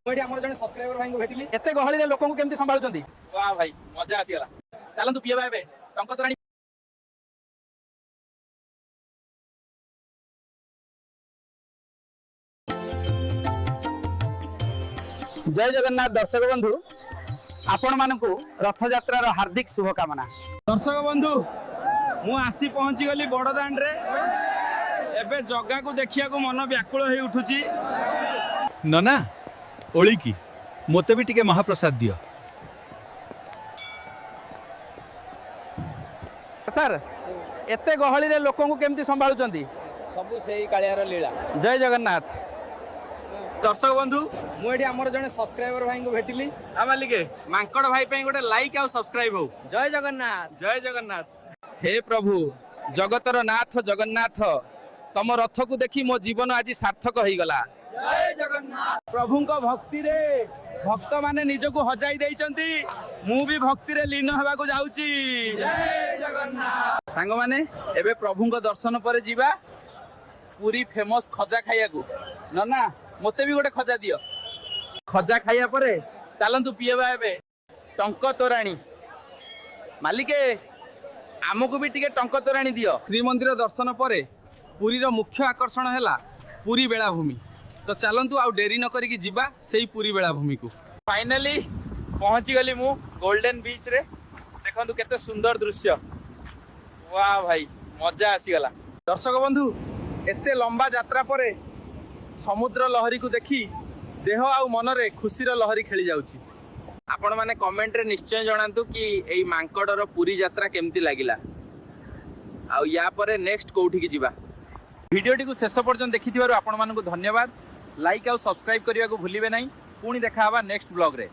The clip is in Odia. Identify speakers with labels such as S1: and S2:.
S1: ମୁଁ ଏଠି ଆମର ଜଣେ ସବସ୍କ୍ରାଇବର ଭାଇଙ୍କୁ ଭେଟିଲି।
S2: ଏତେ ଗହଳିରେ ଲୋକଙ୍କୁ କେମିତି ସମ୍ଭାଳୁଛନ୍ତି?
S1: ବା ଭାଇ, ମଜା ଆସିଗଲା। ଚାଲନ୍ତୁ ପିଇବା ଏବେ ଟଙ୍କ ତୋରାଣି।
S2: ଜୟ ଜଗନ୍ନାଥ ଦର୍ଶକ ବନ୍ଧୁ, ଆପଣମାନଙ୍କୁ ରଥଯାତ୍ରାର ହାର୍ଦ୍ଦିକ ଶୁଭକାମନା।
S3: ଦର୍ଶକ ବନ୍ଧୁ, ମୁଁ ଆସି ପହଞ୍ଚିଗଲି ବଡ଼ଦାଣ୍ଡରେ। ଏବେ ଜଗାକୁ ଦେଖିବାକୁ ମନ ବ୍ୟାକୁଳ ହେଇ ଉଠୁଛି।
S4: ନନା, ଓଳିକି ମୋତେ ବି ଟିକେ ମହାପ୍ରସାଦ ଦିଅ।
S2: ସାର୍, ଏତେ ଗହଳିରେ ଲୋକଙ୍କୁ କେମିତି ସମ୍ଭାଳୁଛନ୍ତି?
S1: ସବୁ ସେଇ କାଳିଆର ଲୀଳା।
S2: ଜୟ ଜଗନ୍ନାଥ ଦର୍ଶକ ବନ୍ଧୁ।
S1: ମୁଁ ଏଠି ଆମର ଜଣେ ସବସ୍କ୍ରାଇବର ଭାଇଙ୍କୁ ଭେଟିଲି।
S3: ଆ ମାଲିକେ, ମାଙ୍କଡ଼ ଭାଇ ପାଇଁ ଗୋଟେ ଲାଇକ୍ ଆଉ ସବସ୍କ୍ରାଇବ ହଉ।
S1: ଜୟ ଜଗନ୍ନାଥ।
S3: ଜୟ ଜଗନ୍ନାଥ।
S2: ହେ ପ୍ରଭୁ, ଜଗତର ନାଥ ଜଗନ୍ନାଥ, ତମ ରଥକୁ ଦେଖି ମୋ ଜୀବନ ଆଜି ସାର୍ଥକ ହେଇଗଲା।
S3: ପ୍ରଭୁଙ୍କ ଭକ୍ତିରେ ଭକ୍ତମାନେ ନିଜକୁ ହଜାଇ ଦେଇଛନ୍ତି। ମୁଁ ବି ଭକ୍ତିରେ ଲୀନ ହେବାକୁ ଯାଉଛି।
S2: ସାଙ୍ଗମାନେ, ଏବେ ପ୍ରଭୁଙ୍କ ଦର୍ଶନ ପରେ ଯିବା ପୁରୀ ଫେମସ ଖଜା ଖାଇବାକୁ। ନନା, ମୋତେ ବି ଗୋଟେ ଖଜା ଦିଅ। ଖଜା ଖାଇବା ପରେ ଚାଲନ୍ତୁ ପିଇବା ଏବେ ଟଙ୍କ ତୋରାଣୀ। ମାଲିକେ, ଆମକୁ ବି ଟିକେ ଟଙ୍କ ତୋରାଣୀ ଦିଅ।
S3: ଶ୍ରୀମନ୍ଦିର ଦର୍ଶନ ପରେ ପୁରୀର ମୁଖ୍ୟ ଆକର୍ଷଣ ହେଲା ପୁରୀ ବେଳାଭୂମି। ତ ଚାଲନ୍ତୁ, ଆଉ ଡେରି ନ କରିକି ଯିବା ସେଇ ପୁରୀ ବେଳାଭୂମିକୁ।
S2: ଫାଇନାଲି ପହଞ୍ଚିଗଲି ମୁଁ ଗୋଲ୍ଡେନ ବିଚ୍ ରେ। ଦେଖନ୍ତୁ କେତେ ସୁନ୍ଦର ଦୃଶ୍ୟ। ୱା ଭାଇ, ମଜା ଆସିଗଲା।
S3: ଦର୍ଶକ ବନ୍ଧୁ, ଏତେ ଲମ୍ବା ଯାତ୍ରା ପରେ ସମୁଦ୍ର ଲହରୀକୁ ଦେଖି ଦେହ ଆଉ ମନରେ ଖୁସିର ଲହରୀ ଖେଳି ଯାଉଛି।
S2: ଆପଣମାନେ କମେଣ୍ଟରେ ନିଶ୍ଚୟ ଜଣାନ୍ତୁ କି ଏଇ ମାଙ୍କଡ଼ର ପୁରୀ ଯାତ୍ରା କେମିତି ଲାଗିଲା ଆଉ ୟା ପରେ ନେକ୍ସଟ କୋଉଠିକି ଯିବା। ଭିଡ଼ିଓଟିକୁ ଶେଷ ପର୍ଯ୍ୟନ୍ତ ଦେଖିଥିବାରୁ ଆପଣମାନଙ୍କୁ ଧନ୍ୟବାଦ। ଲାଇକ୍ ଆଉ ସବସ୍କ୍ରାଇବ୍ କରିବାକୁ ଭୁଲିବେ ନାହିଁ। ପୁଣି ଦେଖା ହେବା ନେକ୍ସଟ ବ୍ଲଗରେ।